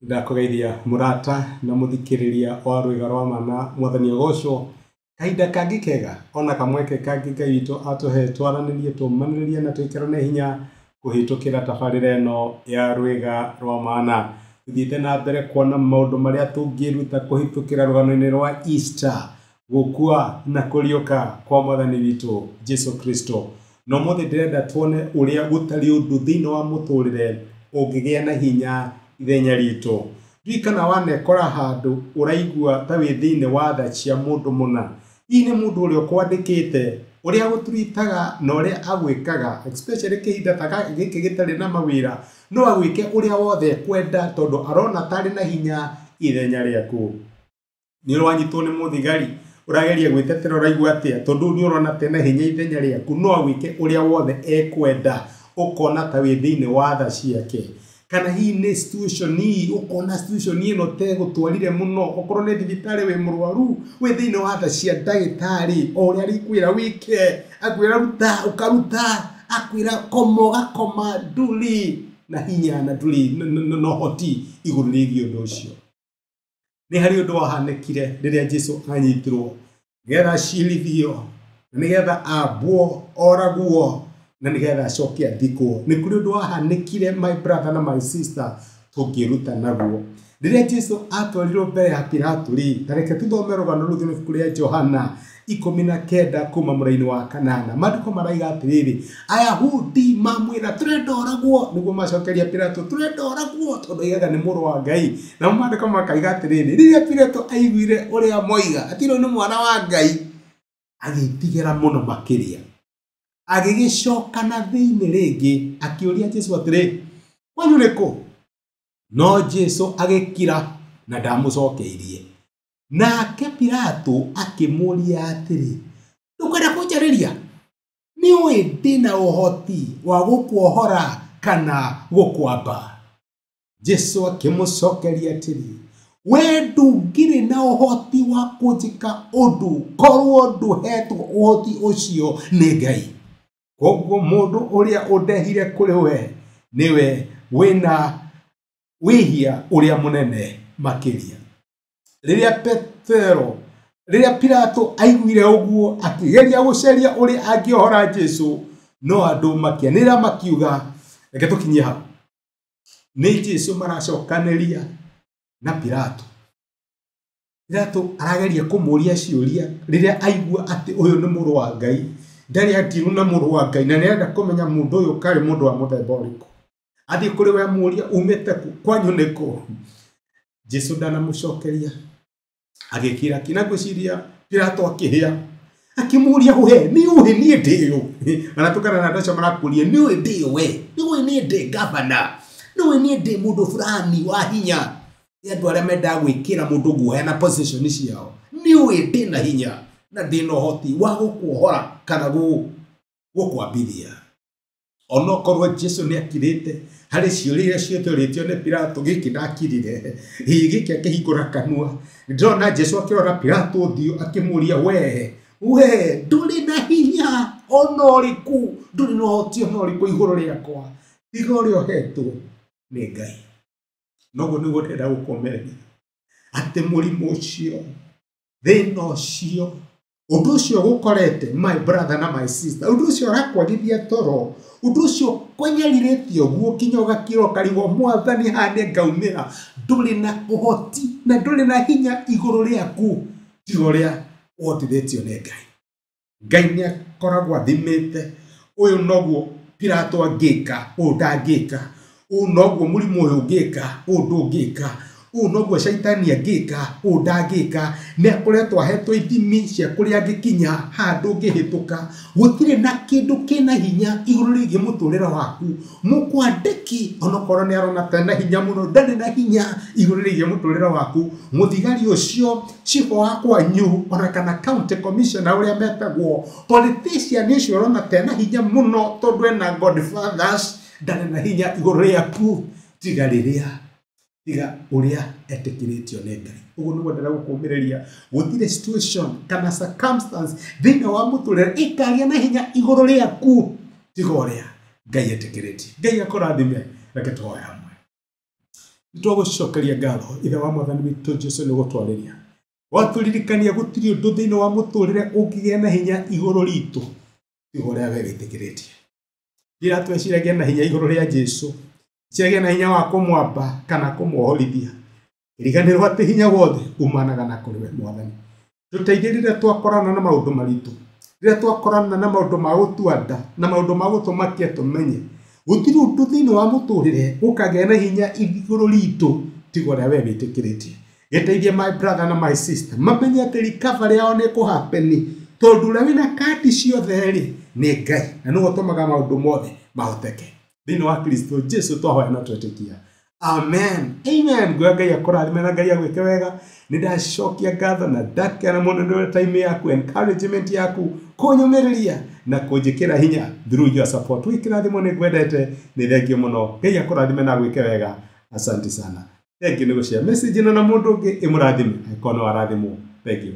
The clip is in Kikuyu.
Ndakũgeithia mũrata na mũthikĩrĩria wa Rwĩga rwa Mana, Mwathani agocwo. Kahinda kangĩ kega ona kamweke kangĩ Ngai witũ atũhe twaranĩrie, tũmanĩrĩrie na twĩkĩrane hinya kũhĩtũkĩra tabarĩra ĩno ya Rwĩga rwa Mana. Tũthiĩte na mbere kuona maũndũ marĩa tũngĩruta kũhĩtũkĩra rũgano-inĩ rwa Easter, gũkua na kũriũka kwa Mwathani witũ Jesu Kristo. Na ũmũthĩ ndĩrenda tuone ũrĩa gũtarĩ ũndũ thĩinĩ wa mũtũrĩre ũngĩgĩa na hinya ithenya ritũ. Ndiũĩ kana wanekora handũ ũraigua ta wĩ thĩinĩ wa tha cia mũndũ mũna. Hihi nĩ mũndũ ũrĩa ũkwandĩkĩte, ũrĩa agũturitaga na ũrĩa agwĩkaga, especially kĩhinda ta gĩkĩ gĩtarĩ na mawĩra, no agwĩke ũrĩa wothe ekwenda tondũ arona tarĩ na hinya ithenya rĩaku. Nĩ ũranyitwo nĩ mũthigari ũrageria gwĩtetera ũraigua atĩa tondũ nĩ ũrona ta ena hinya ithenya rĩaku, no agwĩke ũrĩa wothe ekwenda, ũkona ta wĩ thĩinĩ wa tha ciake. Kana hihi nĩ situation ũkona situation ĩno ta ĩgũtwarire mũno, okorwo nĩ thibitarĩ wĩ mũrwaru, wĩ thĩinĩ wa tha cia ndagĩtarĩ, o ũrĩa arĩkwĩra wĩke, akwĩra ruta ũkaruta, akwĩra koma ũgakoma, ndũrĩ na hinya na ndũrĩ na ũhoti igũrũ rĩgiĩ ũndũ ũcio. Nĩ harĩ ũndũ wahanĩkire rĩrĩa Jesu anyitirwo nĩgetha acirithio, na nĩgetha ambwo, oragwo, na nĩgetha acoke athikwo. Nĩ kũrĩ ũndũ wahanĩkire my brother na my sister tũngĩruta naguo. Rĩrĩa Jesu atwarirwo mbere ya Pilato rĩ, ta reke tũthome rũgano rũu thĩinĩ wa ibuku rĩa Johana 19 kuma mũraini wa 8. Maandĩko maraiga atĩrĩrĩ, Ayahudi mamwĩra tũrenda oragwo, nĩguo macokeria Pilato tũrenda oragwo tondũ oigaga nĩ mũrũ wa Ngai. Namo maandĩko makaiga atĩrĩrĩ, rĩrĩa Pilato aiguire ũrĩa moiga atĩ ũyũ nĩ mwana wa Ngai, agĩtigĩra mũno makĩria. Agĩgĩcoka na thĩinĩ rĩngĩ akĩũria Jesu atĩrĩ, kwanyu nĩ kũ? No Jesu agĩkira na ndamũcokeirie. Nake Pilato akĩmũũria atĩrĩ, ndũkwenda kũnjarĩria? Nĩ ũĩ ndĩna ũhoti wa gũkuohora kana gũkwamba? Jesu akĩmũcokeria atĩrĩ, we ndũngĩrĩ na ũhoti wa kũnjĩka ũndũ korwo ndũhetwo ũhoti ũcio nĩ Ngai. Koguo mũndũ ũrĩa ũndehire kũrĩ we nĩwe wĩna wĩhia ũrĩa mũnene makĩria. Rĩrĩa Petero, rĩrĩa Pilato aiguire ũguo akĩgeria gũcaria ũrĩa angĩohora Jesu, no andũ makĩanĩrĩra makiuga, reke tũkinyie hau. Nĩ Jesu maracokanĩria na Pilato. Pilato arageria kũmũria ciũria rĩrĩa aigua atĩ ũyũ nĩ mũrũ wa Ngai, ndarĩ andiru na mũrũ wa Ngai, na nĩarenda kũmenya mũndũ ũyũ karĩ mũndũ wa mũthemba ũrĩkũ. Athiĩ kũrĩ we amũria umĩte kũ, kwanyu nĩ kũ? Jesu ndanamũcokeria, agĩkira ki. Na ngwĩciria Pilato akĩhĩa, akĩmũria we nĩ ũĩ niĩ ndĩ ũ? Ona tũkana na andũ acio marakũria nĩ ũĩ ndĩ ũ we? Nĩ ũĩ niĩ ndĩ gavana? Nĩ ũĩ niĩ ndĩ mũndũ fulani wa hinya? Nĩ andũ arĩa mendaga gwĩkĩra mũndũ guoya na position ciao. Nĩ ũĩ ndĩ na hinya na ndĩ na ũhoti wa gũkuohora kana gũkwambithia. Onokorwo Jesu nĩ akirĩte harĩ ciũria iria ciotũrĩtio nĩ Pilato, gĩkĩ ndakirire, hihi gĩkĩ akĩhingũra kanua. Ndĩrona Jesu akĩrora Pilato ũthiũ akĩmũria, we ndũrĩ na hinya ona ũrĩkũ, ndũrĩ na ũhoti ona ũrĩkũ igũrũ rĩakwa, tiga ũrĩa ũhetwo nĩ Ngai. Noguo nĩguo ndĩrenda gũkũmeria atĩ mũrimũ ũcio, thĩna ũcio, ũndũ ũcio ũgũkorete my brother na my sister, ũndũ ũcio ũrakwagithia toro, ũndũ ũcio ũkũnyarirĩte ũguo nginya ũgakira ũkarigwo Mwathani haha nĩ ngaumĩra, ndũrĩ na ũhoti na ndũrĩ na hinya igũrũ rĩaku tiga ũrĩa ũhotithĩtio nĩ Ngai. Ngai nĩ akoragwo athimĩte ũyũ noguo Pilato angĩka, ũyũ ndangĩka, ũyũ noguo mũrimũ ũyũ ũngĩka, ũyũ ndũngĩka, ũyũ noguo caitani angĩka, ũyũ ndangĩka. Nĩ akoretwo ahetwo ithimi cia kũrĩa angĩkinya, haha ndũngĩhĩtũka. Gũtirĩ na kĩndũ kĩna hinya igũrũ rĩgiĩ mũtũrĩre waku. Mũkwandĩki onokorwo nĩ arona ta ena hinya mũno, ndarĩ na hinya igũrũ rĩgiĩ mũtũrĩre waku. Mũthigari ũcio, cibũ wa kwanyu, ona kana county commissioner ũrĩa metagwo, politician ũcio ũrona ta ena hinya mũno tondũ ena godfathers, ndarĩ na hinya igũrũ rĩaku tiga rĩrĩa tiga ũrĩa etĩkĩrĩtio nĩ Ngai. Ũguo nĩguo ndĩrenda gũkũmĩrĩria, gũtirĩ situation kana circumstance thĩinĩ wa mũtũrĩre ĩkagĩa na hinya igũrũ rĩaku tiga ũrĩa Ngai etĩkĩrĩtie. Ngai akũrathime, reke tũhoe hamwe. Nĩtwagũcokeria ngatho ithe wa mwathani witũ Jesu nĩ gũtwarĩria. Watũririkania gũtirĩ ũndũ thĩinĩ wa mũtũrĩre ũngĩgĩa na hinya igũrũ ritũ tiga ũrĩa we wĩtĩkĩrĩtie. Rĩrĩa tweciragia na hinya igũrũ rĩa Jesu, ciragia na hinya wa kũmwamba kana kũmwohorithia. Riganĩrwo atĩ hinya wothe umanaga na kũrĩ we mwathani. Tũteithie rĩrĩa twakorana na maũndũ maritũ, rĩrĩa twakorana na maũndũ ma gũtua nda na maũndũ ma gũtũmakia tũmenye gũtirĩ ũndũ thĩinĩ wa mũtũrĩre ũkagĩa na hinya igũrũ ritũ tiga ũrĩa we wĩtĩkĩrĩtie. Gĩteithie my brother na my sister mamenye atĩ recovery yao nĩ ĩkũhappen tondũ ũrĩa wĩna kandi ciothe rĩ nĩ Ngai na nĩwe ũtũmaga maũndũ mothe mahoteke. Thĩinĩ wa Kristo Jesu twahoya na twetĩkia. Amen. Amen. Nguoya Ngai akũrathime na Ngai agwĩke wega. Nĩ ndacokia ngatho na ndakena mũno nĩ ũrĩa time yaku, encouragement yaku, kũnyũmĩrĩria na kũnjĩkĩra hinya through your support. Wĩ kĩrathimo nĩ ngwendete, nĩ thengiũ mũno. Ngai akũrathime na agwĩke wega. Asante sana. Thengiũ nĩ gũshare message ĩno na mũndũ ũngĩ ĩmũrathime. Angĩkorwo nĩ warathimwo. Thank you.